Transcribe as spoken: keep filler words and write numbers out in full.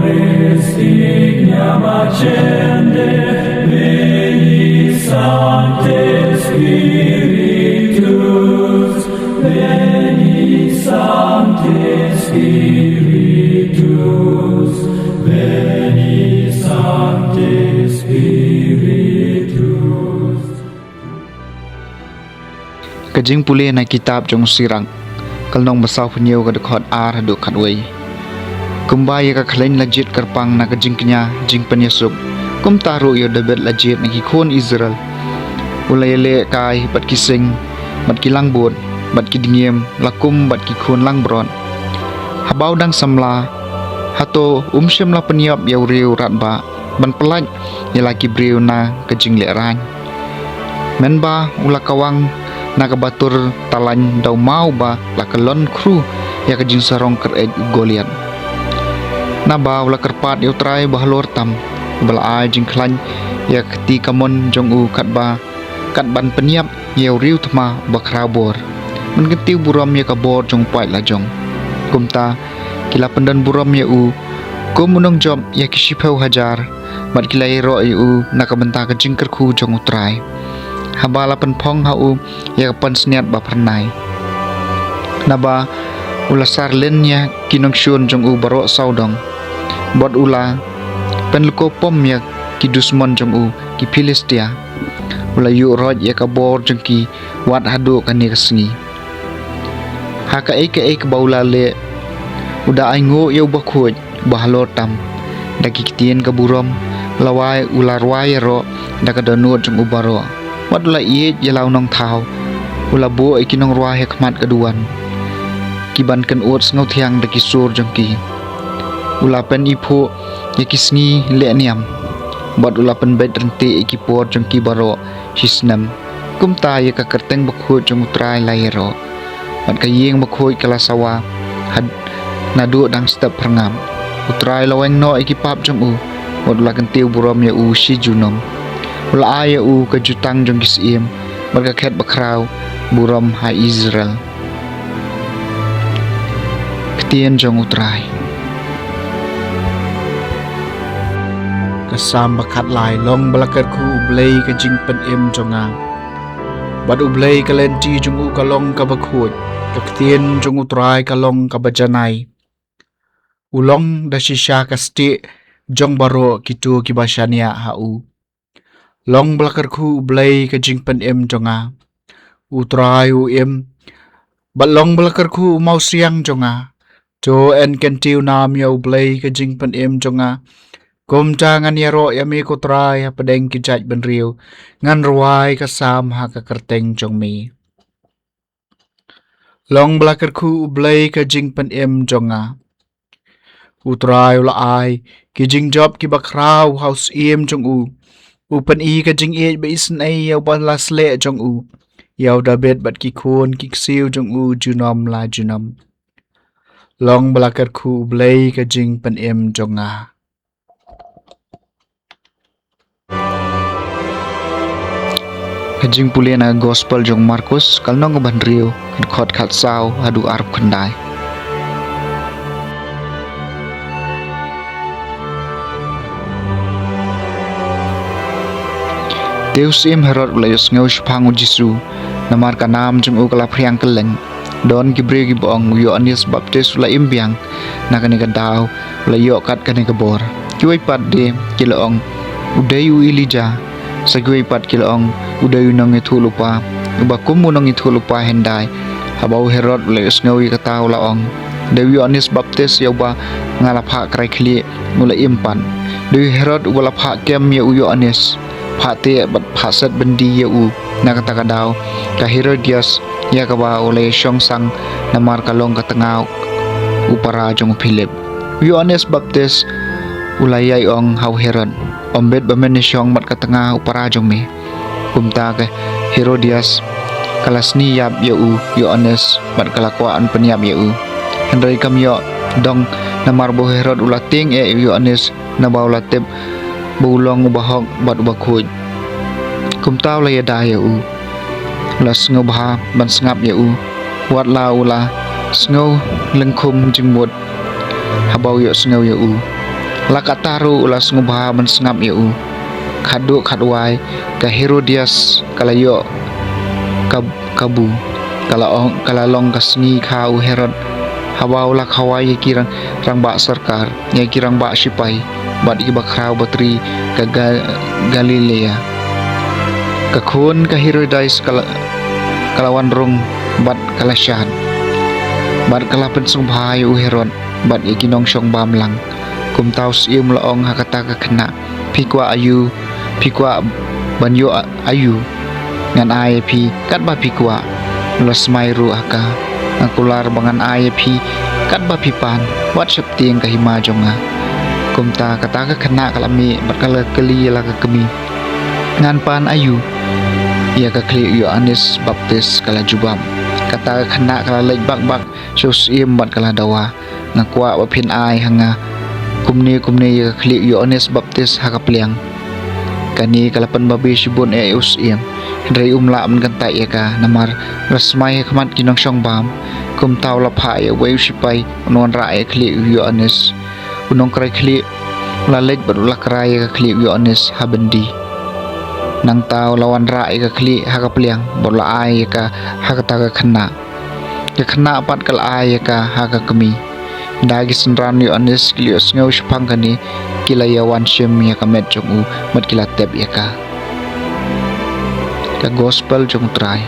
Christi ignama cende, veni Sancte Spiritus, veni Sancte Spiritus, veni Sancte Spiritus. Ka jingpule na kitab jong u Sirak, ka lynnong ba saw phew hynñiew, ka dkhot ar haduh khatwei. Kumba ïa ka khleiñ la jied kyrpang na ka jingkñia jingpynïasuk, kumta ruh ïa u Dabid la jied na ki khun Israel. U la ïaleh kai bad ki sing, bad ki langbud, bad ki dngiem, la kum bad ki khun langbrot. Haba u dang samla, hato um shym la pynïap ïa u riew radbah, ban pyllait ïa la ki briew na ka jinglehrain? Mynba u la kawang na kaba tur talain da u maw ba la kyllon khru ïa ka jingsarong kyreit u Goliat. Naba u la kyrpad ïa u Trai ba halor tam, uba la ai jingkhlaiñ ïa ka kti kamon jong u katba, kat ban pynïap ïa u riew thma ba khraw bor, ban kyntiew burom ïa ka bor jong u paid la jong. Kumta ki la pyndon burom ïa u kum u nongjop ïa ki shiphew hajar, bad ki la ïaroh ïa u na ka bynta ka jingkyrkhu jong u Trai, haba la pynphong ha u ïa ka pansngiat ba phyrnai. Naba u la sar lin ïa ki nongshun jong u baroh sawdong, bad u la pynlyko pom ïa ki dusmon jong u, ki Philistia. U la ïuh roit ïa ka bor jong ki wat haduh kane ka sngi. Ha kaei kaei kaba u la leh, u da ainguh ïa u Bakhuid ba halor tam. Da ki ktien ka burom, la wai, u la rwai ïaroh da ka dohnud jong u baroh. Bad u la ïeit ïa la u Nongthaw, u la buh ïa ki nongrwai ha khmat ka duwan, ki ban kynud sngewthiang da ki sur jong ki. U la pyniphuh ïa ki sngi leh niam, bad u la pynbeit ryntih ïa ki por jong ki baroh shi snem. Kumta ïa ka kyrteng bakhuid jong u Trai la ïaroh, bad ka ïing bakhuid ka la sawa had naduh dang step phyrngap. U Trai la weng noh ïa ki pap jong u, bad u la kyntiew burom ïa u shi junom. U la ai ïa u ka jutang jong ki syiem, bad ka khet bakhraw burom ha Israel. Ktien jong u Trai. Ka Salm ba khatlai. Long ba la kyrkhu U Blei ka jingpynim jong nga, bad U Blei ka lynti jong u ka long kaba khuid. Ka ktien jong u Trai ka long kaba janai. U long da shisha ka stieh jong baroh kito kiba shaniah ha u. Long ba la kyrkhu U Blei ka jingpynim jong nga. U Trai u im, bad long ba la kyrkhu u mawsiang jong nga. To yn kyntiew nam ïa U Blei ka jingpynim jong nga. Kumta ngan ïaroh ïa me ko Trai hapdeng ki jaid bynriew, ngan rwai ka salm ha ka kyrteng jong me. Long ba la kyrkhu U Blei ka jingpynim jong nga. U Trai u la ai ki jingjop kiba khraw ha u syiem jong u. U pyni ka jingïeit ba isynei ïa uba la sleh jong u, ïa u Dabid bad ki khun ki ksiew jong u junom la junom. Long ba la kyrkhu U Blei ka jingpynim jong nga. Ka jingpule na Gospel jong u Markus, ka lynnong kaba hynriew, ka dkhot khatsaw haduh arphew khyndai. Te u syiem Herod u la ïohsngew shaphang u Jisu, namar ka nam jong u ka la phriang kylleng. Don ki briew kiba ong, u Ïoannis Baptis u la im biang, na kane ka daw u la ïoh kat kane ka bor. Kiwei pat de ki la ong, u dei u Elijah. Sa kiwei pat ki la ong, u dei u nongïathuhlypa, uba kum u nongïathuhlypa hyndai. Haba u Herod u la ïohsngew ïa kata u la ong, dei u Ïoannis Baptis ïa uba nga la phah krai khlieh u la im pat. Dei u Herod uba la phah kem ïa u Ïoannis, phah teh bad phah set byndi ïa u. Na kata ka daw ka Herodias ïa kaba u la ïashong sang, namar ka long ka tnga u para jong u Philip. U Ïoannis Baptis u la ïai ong ha u Herod, ym bit ba men ïashong bad ka tnga u para jong me. Kumta ka Herodias ka la sni ïap ïa u Ïoannis bad ka la kwah ban pynïap ïa u. Hynrei kam ïoh dong, namar ba u Herod u la tieng eh ïa u Ïoannis, naba u la tip ba u long uba hok bad uba khuid. Kumta u la ïada ïa u, u la sngewbha ban sngap ïa u, wat la u la sngew lyngkhum jingmut haba u ïohsngew ïa u. La katta ruh u la sngewbha ban sngap ïa u. Khatduh khatwai ka Herodias ka la ïoh ka, kabu. Ka la ong, ka la long ka sngi kha u Herod, haba u la khawai ïa ki rang, rangbah sorkar, ïa ki rangbah shipai bad ïa ki bakhraw batri ka Ga-, Galilea. Ka khun ka Herodias ka la, ka la wan rung bad ka la shad, bad ka la pynsngewbha ïa u Herod bad ïa ki nongshong bam lang. Kumta u syiem u la ong ha kata ka khynnah, "Phi kwah aïu? Phi kwah ban ïoh a-, aïu? Ngan ai ïa phi katba phi kwah." U la smai ruh ha ka, "Nga kular ba ngan ai ïa phi katba phi pan, wat sheptieng ka hima jong nga." Kumta kata ka khynnah ka la mih bad ka la kylli ïa la ka kmie, "Ngan pan aïu?" "Ïa ka khlieh u Ïoannis Baptis," ka la jubab. Kata ka khynnah ka la leit bak bak sha u syiem bad ka la dawa, "Nga kwah ba phin ai ha nga kumne kumne ïa ka khlieh u Ïoannis Baptis ha ka pliang." Kane ka la pynbabe shibun ïa u syiem, hynrei um lah ban kyntait ïa ka, namar u la smai ha khmat ki nongshong bam. Kumta u la phah ïa uwei u shipai un wanrah ïa ka khlieh u Ïoannis. U nongkrai khlieh u la leit bad u la krai ïa ka khlieh u Ïoannis ha byndi. Nangta u la wanrah ïa ka khlieh ha ka pliang bad u la ai ïa ka ha kata ka khynnah. Ka khynnah pat ka la ai ïa ka ha ka kmie. Ynda ki synran u Ïoannis ki la ïohsngew shaphang kane, ki la ïa wan shim ïa ka met jong u bad ki la tep ïa ka. Ka Gospel jong u Trai.